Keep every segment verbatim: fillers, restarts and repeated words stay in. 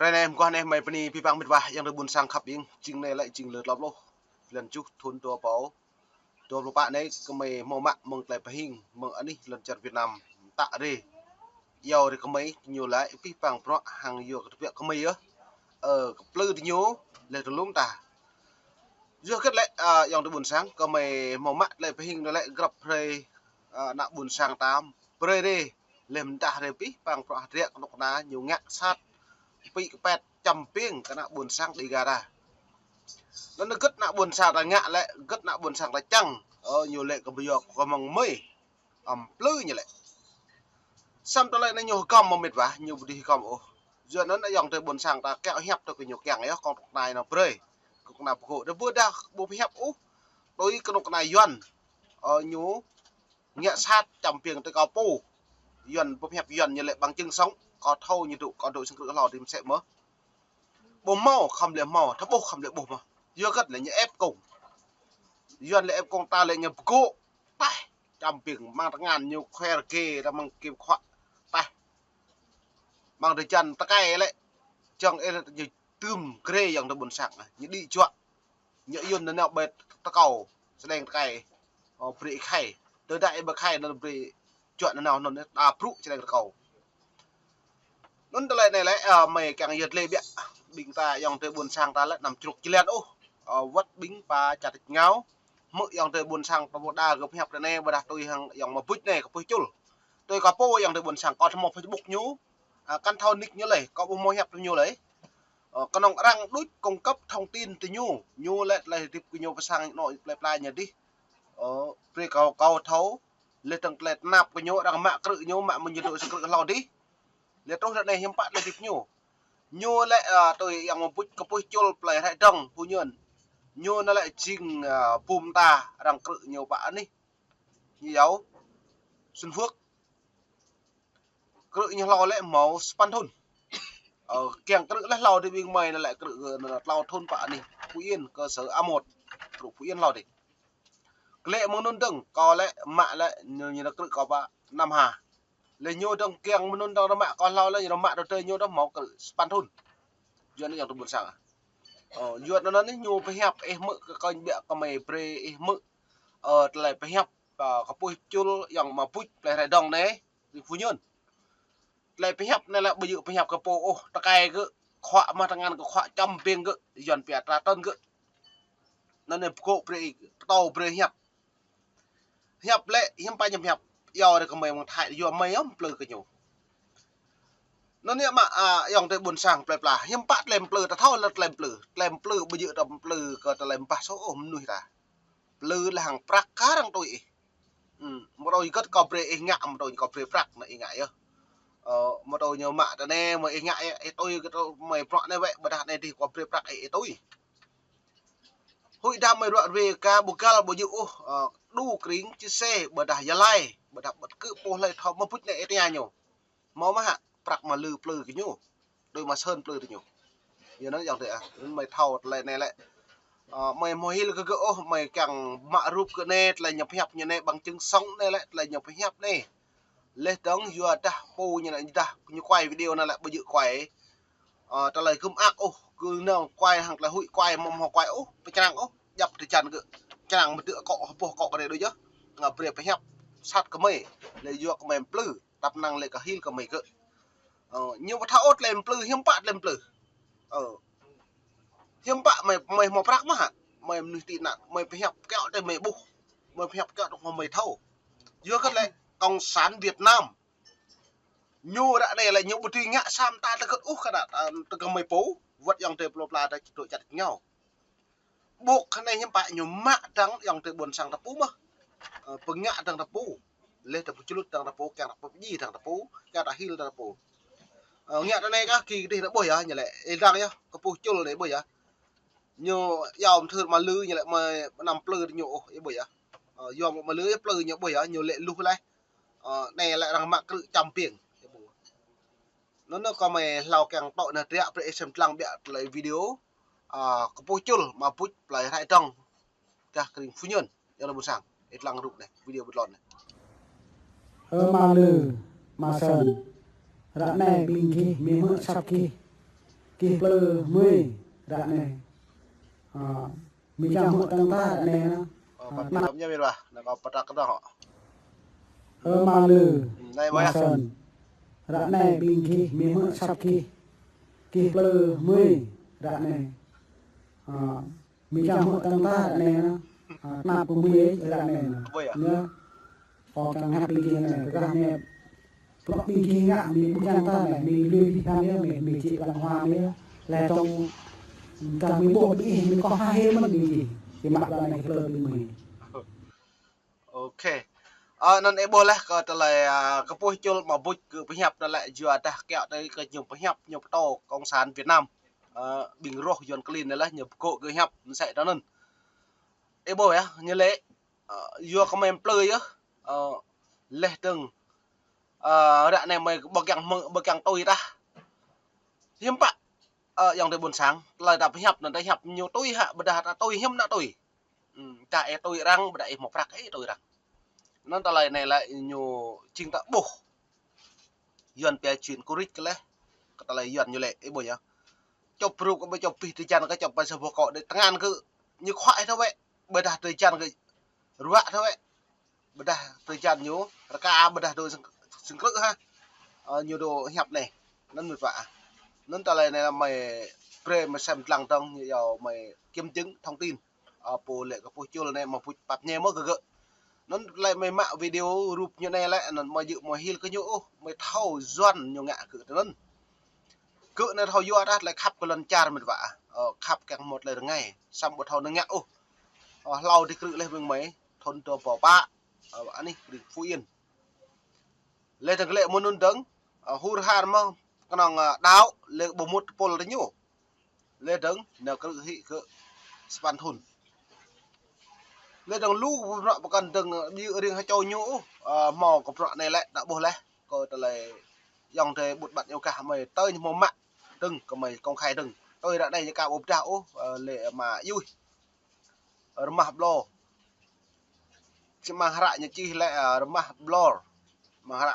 Hrơi anai mơguah anai mơi bơni abih bang mĕt wa ayŏng adơi ƀuôn sang khăp ing, jing anai lĕ jing lơ klâo pluh, blan tơjuh thun dua rơbâo dua pluh pă anai, gơmơi hmâo mă mơ̆ng tơlơi pơhing mơ̆ng anih lŏn čar Việt Nam mơta rai. Iâu rai gơmơi ñu lĕ abih bang bruă hăng yua kơ tơbiă gơmơi yơh. Ơ, kơplư tơ ñu lĕ tơlŭm ta. Yua hơget lĕ, ơ, ayŏng adơi ƀuôn sang, gơmơi hmâo mă tơlơi pơhing anai lĕ grăp hrơi, ơ, ană ƀuôn sang ta brơi rai, lĕ mơdah rai abih bang bruă hơdră kơnuk kơna ñu ngă sat pĭ kơpet čăm ƀing kơ ană ƀuôn sang Dega ta. Anŭn hơget ană ƀuôn sang ta ngă lĕ, hơget ană ƀuôn sang ta čang, ơ, ñu lĕ kơ ƀu yua kơ mơ̆ng mơi, ăm plư ñu lĕ. Samơ̆ tơlơi anai ñu hơgŏm mơ̆ mĕt wa, ñu ƀu dưi hơgŏm ôh. Yua anŭn ayŏng adơi ƀuôn sang ta kiăng hiăp tui kơ ñu kiăng yơh, kơnuk kơna anŭn brơi. Kơnuk kơna pơgô̆, tơdah ƀu pơhiăp ôh, tui kơnuk kơna Yuan, ơ, ñu ngă sat čăm ƀing tơ kâo pô. Yuan ƀu pơhiăp, Yuan ñu lĕ bằng chứng sống, kâo thâo ñu dŏ, kâo dŏ sang krư̆ hlâo dih mơsĕ mơ̆. Ƀu hmâo khŏm lĕ hmâo, tơƀuh khŏm lĕ ƀuh mơ̆. Yua hơget lĕ ñu ĕp kông. Yuan lĕ ĕp kông, ta lĕ ñu pơgô̆ taih čăm ƀing, mơ̆ng tơngan ñu khuer gê, ta mơ̆ng kim khuă taih. Mơ̆ng tơjan tơkai lĕ, čang ê lĕ ñu tưm grê ayŏng adơi ƀuôn sang, ñu đĭ juă. Ñu yun nao ƀơi tơkâo, sơđeng tơkai. Ơ, brơi ih khai. Tơdah ih ƀu khai anŭn brơi juă nao anŭn, ta brŭ sơđeng tơkâo. Anŭn tơlơi anai lĕ, ơ, mơi kiăng yơh lĕ biă. Ƀing ta ayŏng adơi ƀuôn sang ta lĕ anăm čruk jơlan ôh. Ơ, wơ̆t ƀing pă čar tač rơngiao. Hmư̆ ayŏng adơi ƀuôn sang ta ƀu đa gơ̆ pơhiăp tơ anai, ƀôdah tui hăng ayŏng Ama Buč anai kơ pơih čul. Tui kâo pô ayŏng adơi ƀuôn sang, kâo thâo mơ̆ Facebook ñu. Ơ, kăn thâo nick ñu lĕ, kâo ƀu hmâo hiăp tơ ñu lĕ. Ơ, kơnơ̆ng arăng đuč cung cấp thông tin tơ ñu, ñu lĕ tơlơi hơdip kơ ñu pơ sang anŏ plơi pla ñu dih. Ơ, brơi kâo, kâo thâo, lĕ tơ̆ng tơlơi tơnap kơ ñu, arăng mă krư̆ ñu, mă mơ̆ng ñu dŏ sang krư̆ hlâo dih. Lĕ truh ră anai hiư̆m pă tơlơi hơdip ñu. Ñu lĕ, ơ, tui ayŏng Ama Buč kơ pơih čul plơi Hră Drong, Phú Nhuận. Ñu anŭn lĕ jing, ơ, bum ta arăng krư̆ ñu pă anih. Ñu iâu Xuân Phước. Krư̆ ñu hlâo lĕ hmâo sapăn thun. Ơ, kiăng krư̆ lĕ hlâo dih ƀing mơi anŭn lĕ krư̆ kơ anŭn tlâo thun pă anih Phú Yên, cơ sở A một. Krư̆ Phú Yên hlâo dih. Kơ lĕ mơ̆ng anŭn dơ̆ng, kâo lĕ mă lĕ ñu, ñu krư̆ kâo pă năm ha. Lĕ ñu dơ̆ng kiăng mơ̆ng anŭn dơ̆ng rơmă kâo hlâo lĕ ñu rơmă tơ ñu dơ̆ng hmâo krư̆ sapăn thun. Yua anŭn ayŏng adơi ƀuôn sang. Ơ, yua anŭn anai ñu pơhiăp ih hmư̆ kơ kâo biă kơ mơi brơi ih hmư̆. Ơ, tơlơi pơhiăp, ơ, kơ pơih čul ayŏng Ama Buč plơi Hră Drong anai, Phú Nhuận. Tơlơi pơhiăp anai lĕ ƀu djơ̆ pơhiăp kơ pô ôh, tơkai gơ̆, khuă mă tơngan gơ̆, khuă čăm ƀing gơ̆, Yuan pia tra tơn gơ̆. Anŭn anai pơgô̆ brơi, pơtô brơi hiăp. Hiăp lĕ, hiư̆m pă ñu pơhiăp, iâu rai kơ mơi mơ̆ng Thái, yua mơi yơh plư kơ ñu. Anŭn anai mă, ơ, ayŏng adơi ƀuôn sang plơi pla, hiư̆m pă tơlơi plư, ta thâo lĕ tơlơi plư, tơlơi plư ƀu djơ̆ ta plư kơ tơlơi ƀah soh ôh mơnuih ta. Plư lĕ hăng prăk kơ arăng tui ih. Ơ, mơ̆ tui hơget kâo brơi ih ngă, mơ̆ tui kâo brơi prăk anŭn ih ngă yơh. Ơ, mơ̆ tui ñu mă tơ anai, mơ̆ ih ngă, ih tui kơ tui mơi bruă anai wơ̆t, ƀôdah anai dih kâo brơi prăk ih, ih tui. Huĭ dah mơi ruă ruê ka ƀu găl ƀu djơ̆ ôh, ơ, đu kring chia sẻ, ƀôdah yơh like, ƀôdah bật kơ pô hlơi thâo Ama Buč anai ih tơña ñu. Hmâo mơ̆ hă, prăk mă lư plư kơ ñu. Đôi mă sơn plư tơ ñu. Yua anŭn ayŏng adơi ah, anŭn mơi thâo tơlơi anai lĕ. Ơ, mơi hmâo hil kơ gơ̆ ôh, mơi kiăng mă rup gơ̆ anai, tơlơi ñu pơhiăp ñu anai bằng chứng sống anai lĕ, tơlơi ñu pơhiăp anai. Lĕ dơ̆ng yua dah pô ñu anai dah ñu quay video anai lĕ ƀu djơ̆ quay. Ơ, tơlơi gơ̆m ak ôh, kơ nơ̆ng quay hăng tơlơi huĭ quay, mơ̆ hmâo quay ôh, pơčrang ôh, djăp tơjan gơ̆. Črang mơdơ̆ akŏ, hơpŏh akŏ kơ rê đôč yơh. Ngă brơi pơhiăp sat kơ mơi, lĕ yua kơ mơi plư. Tăp năng lĕ kơ hil kơ mơi gơ̆. Ơ, ñu ƀu thâo ôh tơlơi plư, hiư̆m pă tơlơi plư. Ơ. Hiư̆m pă mơi, mơi hmâo prăk mơ̆ hă? Mơi mơnuih tị nạn, mơi pơhiăp kiaŏ tơ mơi ƀuh. Mơi pơhiăp kiaŏ tơ mơi thâo. Yua hơget lĕ Cộng sản Việt Nam. Ñu ră anai lĕ ñu ƀu dưi ngă sa mơta tơgơ̆t ôh kơ ană, ơ, tơgơ̆t mơi pô, wơ̆t ayŏng adơi plơi pla ta čơdrô čăt rơngiao. Ƀôk kơ anai hiư̆m pă ñu mă dơ̆ng ayŏng adơi ƀuôn sang ta pô mơ̆. Ơ, pơngă dơ̆ng ta pô. Lĕ ta pơčrŭt dơ̆ng ta pô, kiăng ta pơdjai dơ̆ng ta pô, kiăng ta hil dơ̆ng ta pô. Ơ, ngă tơ anai kah kơ dih ta ƀuh yơh, ñu lĕ, ih dơ̆ng yơh, kơ pơih čul anai ƀuh yơh. Ñu yua mơthưr mă lư ñu lĕ mơi anăm plư tơ ñu ôh, ih ƀuh yơh. Ơ, yua mă lư ih plư ñu ƀuh yơh, ñu lĕ luh laih. Ơ, anai lĕ arăng mă krư̆ čăm ƀing. Anŭn anai kơ mơi hlâo kiăng tŏ anai triă brơi ih sem lăng biă tơlơi video. Ơ, kơ pơih čul Ama Buč plơi Hră Drong. Gah kring Phú Nhuận, ayŏng adơi ƀuôn sang. Ih lăng rup anai, video ƀu tlôn anai. Ơ mă lư, mă sơn. Ră anai ƀing gih mơ̆ hmư̆ asăp gih. Gih plư mơi ră anai. Ơ, mơi čang hmư̆ tơ̆ng ta ră anai nă. Ơ, pap ñam ñam ƀiă lah, nă kâo pơtrăk kơ noh. Ơ, mă lư, mă sơ̆n. Ră anai ƀing gih, mơi hmư̆ săp gih. Gih plư mơi ră anai. Ơ, mơi čang hmư̆ tơ̆ng ta ră anai nă. Ơ, tơnap kơ mơi ră anai nă. Ñu, kâo kiăng hiăp ƀing gih anai, tơdah mơi Bruă ƀing gih ngă mơi ƀu čang ta mơi, mơi lui pih phan yơh mơi, mơi čih văn hóa mơi yơh. Laih dong, dong mơi ƀuh ƀing ih mơi kâo hơhel mơ̆n ƀing gih. Či mă ƀơi anai kơ plư ƀing mơi. Ok. Ơ, anŭn ih ƀuh laih kơ tơlơi, ơ, kơ puih čul mă buč kơ pơhiăp tơlơi jua dah kiăo tơlơi kơ ñu pơhiăp ñu pơtô Cộng sản Việt Nam. Ơ, ƀing roh Yuan klin anai laih ñu pơgŏ kơ hiăp mơsĕ tơ anŭn. Ih ƀuh yơh, ñu lĕ, ơ, yua kơ mơi plư yơh, ơ, laih dong, ơ, ră anai mơi ƀu kiăng hmư̆, ƀu kiăng tui tah. Hiư̆m pă, ơ, ayŏng adơi ƀôn sang, tơlơi ta pơhiăp anŭn ta hiăp ñu tui hă, ƀôdah ta tui hiư̆m nă tui. Ưm, ta ih tui arăng, ƀôdah ih hmâo prăk ih tui arăng. Anŭn tơlơi anai lĕ ñu jing ta ƀuh. Yuan pia chuyện cũ rích kơ laih, kơ tơlơi Yuan ñu lĕ, ih ƀuh yơh. Čŏp rup kơ ƀu čŏp pih tơjan kơ čŏp ƀơi sa boh kŏ đĕ tơngan kơ ñu khuă ih thâo wĕ, ƀôdah tơjan kơ ruă thâo wĕ. Ƀôdah tơjan ñu, rơka ƀôdah dŏ sơng-, sơng krư̆ ha. Ơ, ñu dŏ hiăp anai. Anŭn mơ̆n pă. Anŭn tơlơi anai lĕ mơi brơi mơi sem dlăng dong ñu yua mơi kiểm chứng thông tin. Ơ, pô lĕ kơ puih čul anai mă buč pap ñe mơ̆ kơ gơ̆. Anŭn tơlơi mơi mă video rup ñu anai lĕ, anŭn mơi djơ̆ mơi hil kơ ñu ôh, mơi thâo Yuan ñu ngă kơ tơ anŭn. Gơ̆ anai thâo yua tah tơlơi khăp kơ lŏn čar mơ̆n pă. Ơ, khăp kiăng hmâo tơlơi rơngai, samơ̆ ƀu thâo anŭn ngă ôh. Ơ, hlâo dih krư̆ laih ƀing mơi, thŭn dua rơbâo pă. Ơ, anih krư̆ Phú Yên. Laih dong glaĭ mơ̆ng anŭn dong, ơ, hur har mơ̆ kơnơ̆ng, ơ, đaŏ, laih ƀu mŭt tơpul tơ ñu. Laih dong, nao krư̆ hĭ kơ sapăn thŭn. Laih dong lu bruă pơkŏn dong, ơ, ƀu riêng hơčâo ñu ôh, ơ, hmâo kơ bruă anai lĕ, ta ƀuh laih, kơ tơlơi ayŏng adơi ƀut ƀăn yua kơ mơi tơl ñu hmâo mă dong, kơ mơi công khai dong. Tui ră anai ñu ka ƀu pơdah ôh, ơ, lĕ mă yuih. Rơmah blô. Či mă hră ñu čih lĕ, ơ, rơmah blô. Mă hră.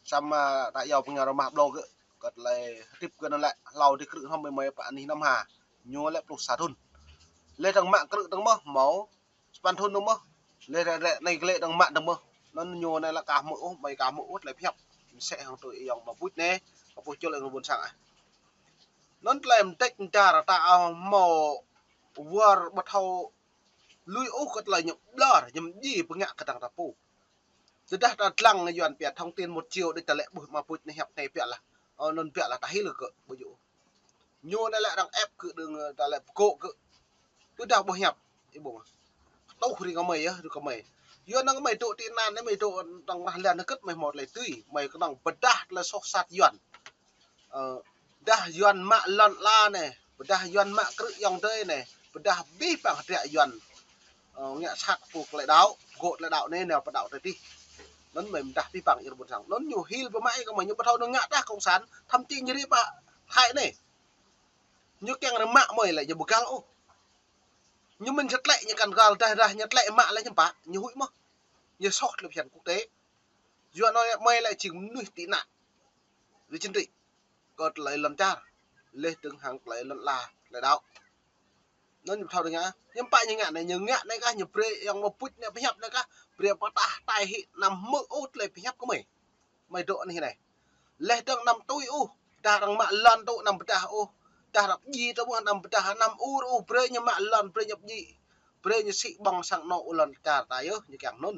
Samơ̆, ơ, ta yua pơngă rơmah blô gơ̆. Kơ tơlơi hơdip gơ̆ anŭn lĕ hlâo dih krư̆ hrŏm mơi mơi pă anih năm ha. Ñu lĕ pluh sa thŭn. Laih dong mă krư̆ dong mơ̆, hmâo sapăn thŭn dong mơ̆. Laih ră, ră anai glaĭ dong mă dong mơ̆. Anŭn ñu anai lĕ ka hmư̆ ôh, mơi ka hmư̆ ôh, tơlơi pơhiăp. Mơsĕ hăng tui ayŏng mă buč anai, kơ puih čul ayŏng adơi ƀôn sang ah. Anŭn tơlơi mơdĕč mơdar ta ơ hmâo wơr ƀu thâo lui ôh kơ tơlơi ñu ƀlŏr, ñu mdjiê pơngă kơdăng ta pô. Tơdah ta dlăng Yuan pia thông tin một chiều đĕč ta lĕ ƀuh mă buč anai hiăp anai biă lah. Ơ, anŭn biă lah ta hil kơ ƀu djơ̆. Ñu anai lĕ arăng ép kơ dong, ơ, ta lĕ pơgŏ kơ. Tơdah ƀuh hiăp, ih ƀuh mơ̆. Tuh ring kơ mơi yơh, ring kơ mơi. Yua anŭn kơ mơi dŏ tị nạn anai, mơi dŏ dong rah lăn anai kơt mơi hmâo tơlơi tui, mơi kơnơ̆ng pơdah tơlơi soh sat Yuan. Ơ, pơdah Yuan mă lŏn ala anai, pơdah Yuan mă krư̆ ayŏng adơi anai, pơdah abih bang hơdră Yuan. Ơ, ngă sat pô tơlơi đaŏ, gŏ tơlơi đaŏ anai, nao pơ đaŏ tơ dih. Anŭn mơi pơdah abih bang ayŏng adơi ƀôn sang. Anŭn ñu hil pơmă kơ mơi ñu ƀu thâo anŭn ngă tah cộng sản, thậm chí ñu ri pă Thái anai. Ñu kiăng rơmă mơi lĕ ñu ƀu găl ôh. Ñu mĭn sa tlĕ ñu kăn găl, dah, dah ñu tlĕ mă lĕ ñu pă, ñu huĭ mơ̆. Ñu soh tơlơi phiăn quốc tế. Yua anŭn mơi lĕ jing mơnuih tị nạn. Vì chính trị. Kơ tơlơi lŏn čar. Laih dong hăng tơlơi lŏn ala, tơlơi đaŏ. Anŭn ñu ƀu thâo dong ngă. Hiư̆m pă ñu ngă anai, ñu ngă anai kah, ñu brơi ayŏng mă buč anai pơhiăp anai kah, brơi pơtah tai hĭ anăm hmư̆ ôh tơlơi pơhiăp kơ mơi. Mơi dŏ anih anai. Laih dong anăm tui ôh, dah arăng mă lŏn tŭ anăm pơdah ôh, dah arăng pơdjai tŭ ƀu anăm pơdah, anăm ur ôh, brơi ñu mă lŏn, brơi ñu pơdjai, brơi ñu sĭ ƀơ̆ng sang anŏ ƀơi lŏn čar ta yơh, ñu kiăng anŭn.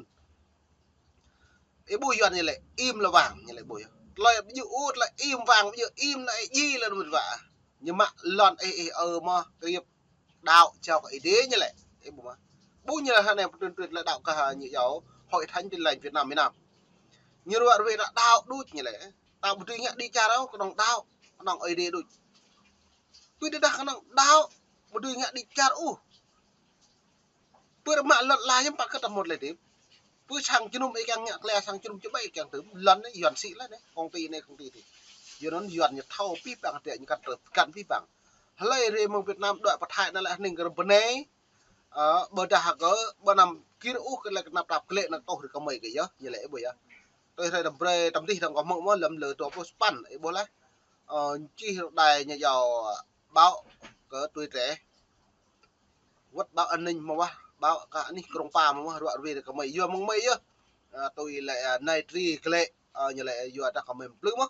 Ih ƀuh Yuan ñu lĕ, im là vàng, ñu lĕ ƀuh yơh. Tơlơi ƀu djơ̆ ôh, tơlơi im vàng, ƀu djơ̆ im anai ih djai lĕ mơ̆n wă. Ñu mă lŏn ih, ih ơ mơ̆, kriêp đaŏ jao kơ Ơi Adai ñu lĕ. Ih ƀuh mơ̆. Ƀuh ñu lĕ hơnai pơtrun trun lĕ đaŏ kơ ha ñu yua Hội Thánh Tin Lành Việt Nam, Việt Nam. Ñu ruă ruai đaŏ đuč ñu lĕ. Ta ƀu dưi ngă đĭ čar ôh, kơnơ̆ng đaŏ, kơnơ̆ng Ơi Adai đuč. Tui tơdah kơnơ̆ng đaŏ, ƀu dưi ngă đĭ čar ôh. Pơ rơmă lŏn ala hiư̆m pă kơ ta hmâo tơlơi hơdip. Pơ sang jơnum ih kiăng ngă tơlơi, sang jơnum čơƀai ih kiăng tơm, lŏn anai Yuan sĭ lĕ anai, công ty anai, công ty adih. Yua anŭn Yuan ñu thâo abih bang hơdră ñu kăn tơl, kăn abih bang. Hlơi rai mơ̆ng Việt Nam đuaĭ pơ Thái anai lĕ hning kơ rơbơnai. Ơ, ƀôdah kơ, ƀu anăm gir ôh kơ lĕ kơnăp tap glaĭ anŭn tuh ring kơ mơi kơ yơh, ñu lĕ ih ƀuh yơh. Tui hrơi đăm brơi, tăm dih dong kâo hmư̆ mơ̆ lơ̆m lơ dua pluh sapăn, ih ƀuh laih. Ơ, čih rơđai ñu jao báo kơ tui trĕ. Wơ̆t báo an ninh mơ̆ wah, báo kơ anih krông pa mơ̆ wah, ruă rơwe kơ mơi. Yua mơ̆ng mơi yơh. Ơ, tui lĕ, ơ, nai tri glĕ, ơ, ñu lĕ yua dah kơ mơi plư mơ̆.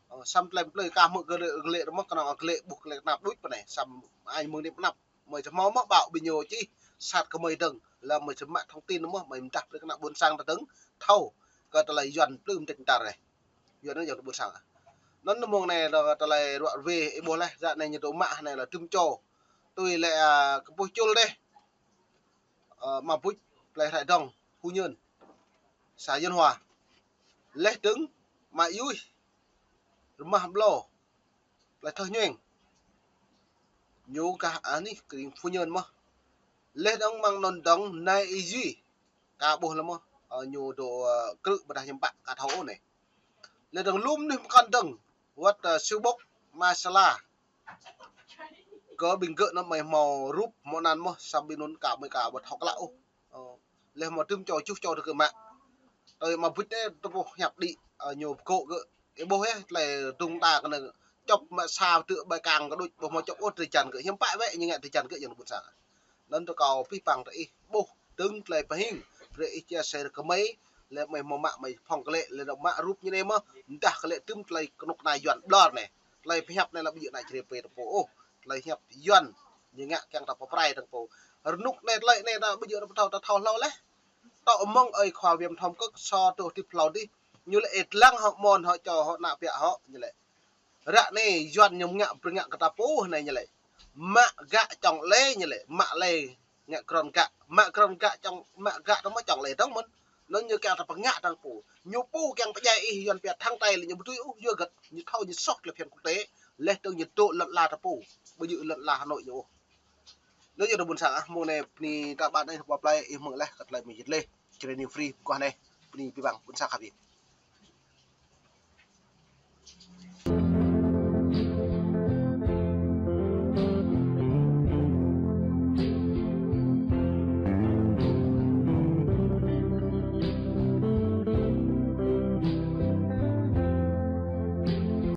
Ơ, săm tlem plư kah mơ̆ glĕ, glĕ mơ̆ kơnơ̆ng glĕ ƀuh glĕ kơnăp đuč pơ anai. Săm ai mơ̆ng anai pơnăp. Mơi čơhmâo mơ̆ báo ƀing ñu čih sat kơ mơi dơ̆ng. Lơ̆m mơi čơhmâo thông tin mơ̆, mơi mơdah brơi kơ ană ƀôn sang ta dơ̆ng thâo kơ tơlơi Yuan plư mơdĕt mơtar anai. Yuan anŭn Yuan ƀôn sang. Anŭn mơ̆ng anai lĕ tơlơi ruă rơwe ih ƀuh laih, ră anai ñu dŏ mă anai lĕ tŭm čô. Tui lĕ, ơ, kơ puh čul dêh. Ơ, mă buč, plơi Hră Dong, Phu Nhơn, xã Dân Hòa. Laih dơ̆ng, mă yuih, rơmah ƀlô, plơi Thơ Nhueng. Ñu gah anih kring Phu Nhơn mơ̆. Laih dơ̆ng mơ̆ng anŭn dơ̆ng nai ih yui. Ka ƀuh lĕ mơ̆, ơ, ñu dŏ, ơ, krư̆ ƀơdah hiư̆m pă ka thâo ôh anai. Laih dơ̆ng lŏm anih pơkŏn dơ̆ng, wơ̆t, ơ, siu ƀôk, ma sala. Kơ ƀing gơ̆ anŭn mơi hmâo rup, hmâo anăn mơ̆, săm ƀing anŭn ka mơi ka ƀu thâo klă ôh. Ơ, laih hmâo tŭm čô, čuh čô tơ gơ̆ mă. Tơl mă buč anai tơƀuh hiăp đĭ, ơ, ñu pơkŏ gơ̆. Ih ƀuh yơh, tơlơi dŭng ta kơ anai čŏp mă sa tơ ƀai kang kơ đuč, ƀu hmâo čŏp ôh drơi jăn gơ̆. Hiư̆m pă wĕ ñu ngă drơi jăn gơ̆ yang ƀôn sang. Anŭn tơ kâo pih păng tơ ih ƀuh dơ̆ng tơlơi pơhing, brơi ih chia sẻ kơ mơi, lĕ mơi hmâo mă mơi phŏng kơ lĕ, lĕ dŏ mă rup ñu anai mơ̆, mơdah kơ lĕ tŭm tơlơi kơnuk kơna Yuan ƀlŏr anai. Tơlơi pơhiăp anai lĕ ƀu djơ̆ ană Jrai pơ ta pô ôh. Tơlơi hiăp Yuan, ñu ngă kiăng ta pơprai ta pô. Rơnŭk anai tơlơi anai ta ƀu djơ̆ ta pơthâo, ta thâo hlâo laih. Tŏ mơ̆ng ơi khua Viêm Thông Cốc so tơ tip hlâo dih. Ñu lĕ ih lăng hŏ mơ̆n hŏ čô hŏ ană ƀiă hŏ, ñu lĕ. Ră anai Yuan ñu ngă brơi ngă kơ ta pô anai ñu lĕ. Mă gak čŏng lĕ ñu lĕ, mă lĕ ngă grŏn gak, mă grŏn gak čŏng, mă gak tơ mơ̆ čŏng lĕ dơ̆ng mơ̆n. Anŭn ñu kiăng ta pơngă ta pô. Ñu pô kiăng pơdjai ih Yuan pia thăng tay lĕ ñu ƀu tui ôh, yua hơget ñu thâo ñu soh tơlơi phiăn quốc tế, laih dơ̆ng ñu dŏ lŏn ala ta pô. Ƀu djơ̆ lŏn ala Hà Nội ñu ôh. Anŭn yơh ƀôn sang ah, mơ̆ng anai bơni ta ƀan anai ƀuh plơi ih mơ̆ng laih kơ tơlơi mơi jit laih. Jrai News Free, kơ anai, bơni pih păng, ƀôn sang khăp ih.